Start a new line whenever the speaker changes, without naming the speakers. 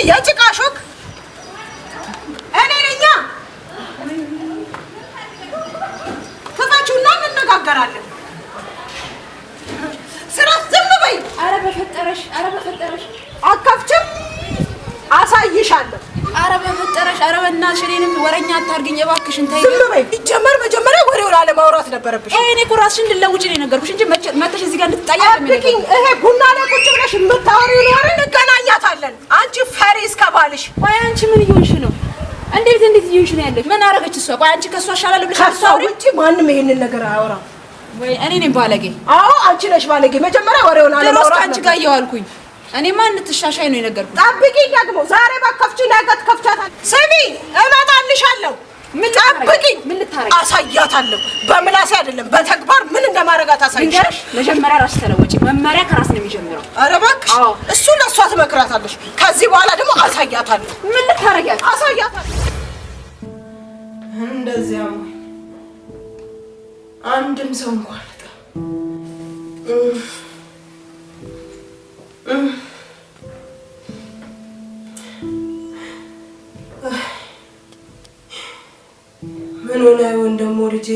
የጭቃ ሾክ እኔ ነኛ። ክፈቺውና እንነጋገራለን። ስራ ዝም በይ።
ኧረ በፈጠረሽ፣ ኧረ በፈጠረሽ።
አከፍችም፣ አሳይሻለሁ።
ኧረ በፈጠረሽ፣ ኧረ በእናትሽ እኔንም ወረኛ አታርግኝ እባክሽን ተይ።
ዝም በይ። ሲጀመር መጀመሪያ ወሬውን አለማውራት ነበረብሽ።
እኔ እኮ ራስሽን እንድለውጪ ነው የነገርኩሽ እንጂ መተሽ እዚህ ጋር እንድትጣይ አይደለም
ጠብቂኝ።
የነገርኩሽ።
ይሄ ቡና ላይ ቁጭ ብለሽ የምታወሪውን ወሬ እንገናኛታለን። አንቺ ፈሪ እስከ ባልሽ።
ቆይ አንቺ ምን እየሆንሽ ነው? እንዴት እንዴት እየሆንሽ ነው ያለሽ? ምን አደረገች እሷ? ቆይ አንቺ ከእሷ እሻላለሁ ብለሽ
ከእሷ
አታውሪ?
ውጪ ማንም ይሄንን ነገር አያወራም።
ወይ እኔ ነኝ ባለጌ?
አዎ፣ አንቺ ነሽ ባለጌ። መጀመሪያ ወሬውን
ድሮስ
አለማውራት
ከአንቺ
ነበር።
ጋር እየዋልኩኝ እኔማ እንድትሻሻይ ነው የነገርኩሽ።
ጠብቂኝ ደግሞ ዛሬ ባከፍቺ ነገ ትከፍቻታለሽ። ስሚ፣ እመጣልሻለሁ።
ምን ልታረጊ?
ጠብቂኝ።
ምን ልታረጊ?
አሳያታለሁ። በምላሴ አይደለም በተግባር ምን እንደማደርጋት አሳይሻለሁ።
ልንገርሽ፣ መጀመሪያ ራስሽ ተለወጪ። መመሪያ ከራስ ነው የሚጀምረው።
ኧረ እባክሽ።
አዎ።
እሱ ለእሷ ትመክራታለሽ። ከዚህ በኋላ ደግሞ አሳያታለሁ።
ምን ልታረጊያት?
አሳያታለሁ።
እንደዚያም ወይ አንድም ሰው እንኳን ልጥራ። ምን ሆነ ይሆን ደግሞ ልጄ?